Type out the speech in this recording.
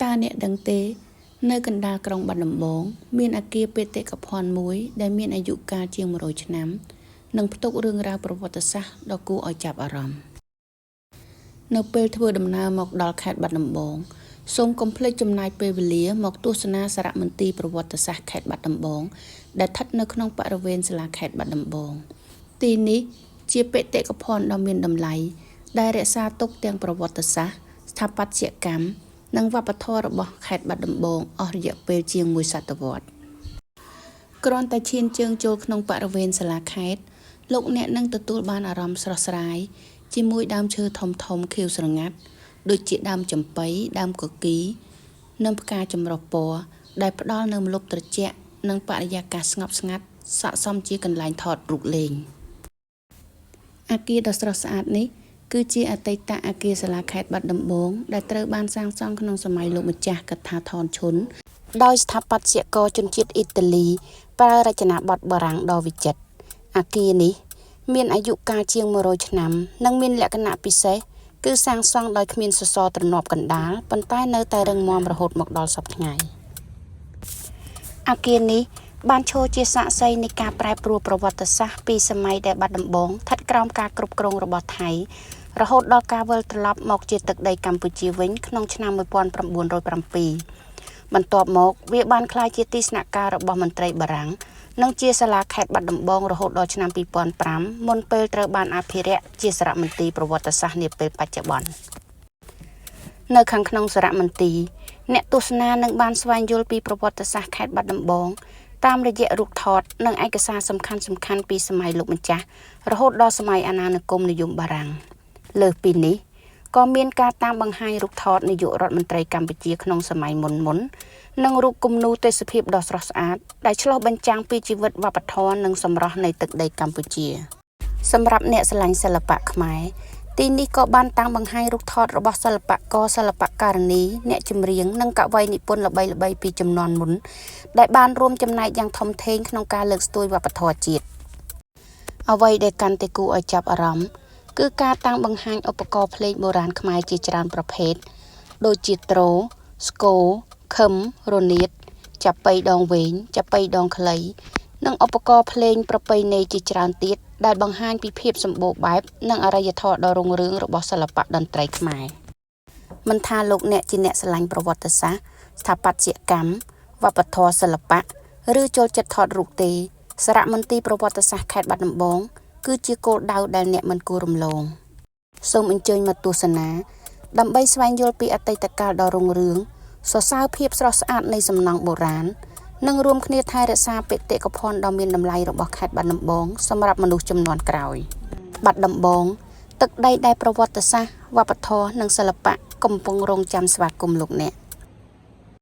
តើអ្នកដឹងទេ នៅកណ្ដាលក្រុងបាត់ដំបង មានអគារបេតិកភណ្ឌមួយដែលមានអាយុកាលជាង100ឆ្នាំ និងផ្ទុករឿងរ៉ាវប្រវត្តិសាស្ត្រដ៏គួរឲ្យចាប់អារម្មណ៍នៅពេលធ្វើដំណើរមកដល់ខេត្តបាត់ដំបងសូមកុំភ្លេចចំណាយពេលវេលាមកទស្សនាសារមន្ទីរប្រវត្តិសាស្ត្រខេត្តបាត់ដំបងដែលស្ថិតនៅក្នុងបរិវេណសាលាខេត្តបាត់ដំបងទីនេះជាបេតិកភណ្ឌដ៏មានតម្លៃដែលរក្សាទុកទាំងប្រវត្តិសាស្ត្រស្ថាបត្យកម្មនិងវប្បធម៌របស់ខេត្តបាត់ដំបងអស់រយៈពេលជាងមួយសតវត្សគ្រាន់តែឈានជើងចូលក្នុងបរិវេណសាលាខេត្តលោកអ្នកនឹងទទួលបានអារម្មណ៍ស្រស់ស្រាយជាមួយដើមឈើធំធំខៀវស្រងាត់ដូចជាដើមចំប៉ីដើមគគីរនិងផ្កាចម្រុះពណ៌ដែលផ្ដល់នូវម្លប់ត្រជាក់និងបរិយាកាសស្ងប់ស្ងាត់ស័ក្តិសមជាកន្លែងថតរូបលេងអគារដ៏ស្រស់ស្អាតនេះគឺជាអតីតអគារសាលាខេត្តបាត់ដំបងដែលត្រូវបានសាងសង់ក្នុងសម័យលោកម្ចាស់កថាថនឈុនដោយស្ថាបត្យករជនជាតិអ៊ីតាលីប្រើរចនាបថបារាំងដ៏វិចិត្រអគារនេះមានអាយុកាលជាង100ឆ្នាំនិងមានលក្ខណៈពិសេសគឺសាងសង់ដោយគ្មានសសរទ្រនាប់កណ្ដាលប៉ុន្តែនៅតែរឹងមាំរហូតមកដល់សព្វថ្ងៃអគារនេះបានឈរជាសាក្សីនៃការប្រែប្រួលប្រវត្តិសាស្ត្រពីសម័យដែលបាត់ដំបងស្ថិតក្រោមការគ្រប់គ្រងរបស់ថៃរហូតដល់ការវិលត្រឡប់មកជាទឹកដីកម្ពុជាវិញក្នុងឆ្នាំ1907បន្ទាប់មកវាបានក្លាយជាទីស្នាក់ការរបស់មន្ត្រីបារាំងនិងជាសាលាខេត្តបាត់ដំបងរហូតដល់ឆ្នាំ2005មុនពេលត្រូវបានអភិរក្សជាសារមន្ទីរប្រវត្តិសាស្ត្រនាពេលបច្ចុប្បន្ននៅខាងក្នុងសារមន្ទីរអ្នកទស្សនានឹងបានស្វែងយល់ពីប្រវត្តិសាស្ត្រខេត្តបាត់ដំបងតាមរយៈរូបថតនិងឯកសារសំខាន់ៗពីសម័យលោកម្ចាស់រហូតដល់សម័យអាណានិគមនិយមបារាំងលើសពីនេះក៏មានការតាមបង្ហាញរូបថតនាយករដ្ឋមន្ត្រីកម្ពុជាក្នុងសម័យមុនមុននិងរូបគំនូរទេសភាពដ៏ស្រស់ស្អាតដែលឆ្លុះបញ្ចាំងពីជីវិតវប្បធម៌និងសម្រស់នៃទឹកដីកម្ពុជាសម្រាប់អ្នកស្រឡាញ់សិល្បៈខ្មែរទីនេះក៏បានតាំងបង្ហាញរូបថតរបស់សិល្បករសិល្បការិនីអ្នកចម្រៀងនិងកវីនិពន្ធល្បីៗពីជំនាន់មុនដែលបានរួមចំណែកយ៉ាងធំធេងក្នុងការលើកស្ទួយវប្បធម៌ជាតិអ្វីដែលកាន់តែគួរឲ្យចាប់អារម្មណ៍គឺការតាំងបង្ហាញឧបករណ៍ភ្លេងបុរាណខ្មែរជាច្រើនប្រភេទដូចជាទ្រស្គរឃឹមរនាតចាប៉ីដងវែងចាប៉ីដងខ្លីនិងឧបករណ៍ភ្លេងប្រពៃណីជាច្រើនទៀតដែលបង្ហាញពីភាពសម្បូរបែបនិងអរិយធម៌ដ៏រុងរឿងរបស់សិល្បៈតន្ត្រីខ្មែរមិនថាលោកអ្នកជាអ្នកស្រឡាញ់ប្រវត្តិសាស្ត្រស្ថាបត្យកម្មវប្បធម៌សិល្បៈឬចូលចិត្តថតរូបទេសារមន្ទីរប្រវត្តិសាស្ត្រខេត្តបាត់ដំបងគឺជាគោលដៅដែលអ្នកមិនគួររំលងសូមអញ្ជើញមកទស្សនាដើម្បីស្វែងយល់ពីអតីតកាលដ៏រុងរឿងសរសើរភាពស្រស់ស្អាតនៃសំណង់បុរាណនិងរួមគ្នាថែរក្សាបេតិកភណ្ឌដ៏មានតម្លៃរបស់ខេត្តបាត់ដំបងសម្រាប់មនុស្សជំនាន់ក្រោយបាត់ដំបងទឹកដីដែលប្រវត្តិសាស្ត្រវប្បធម៌និងសិល្បៈកំពុងរង់ចាំស្វាគមន៍លោកអ្នក។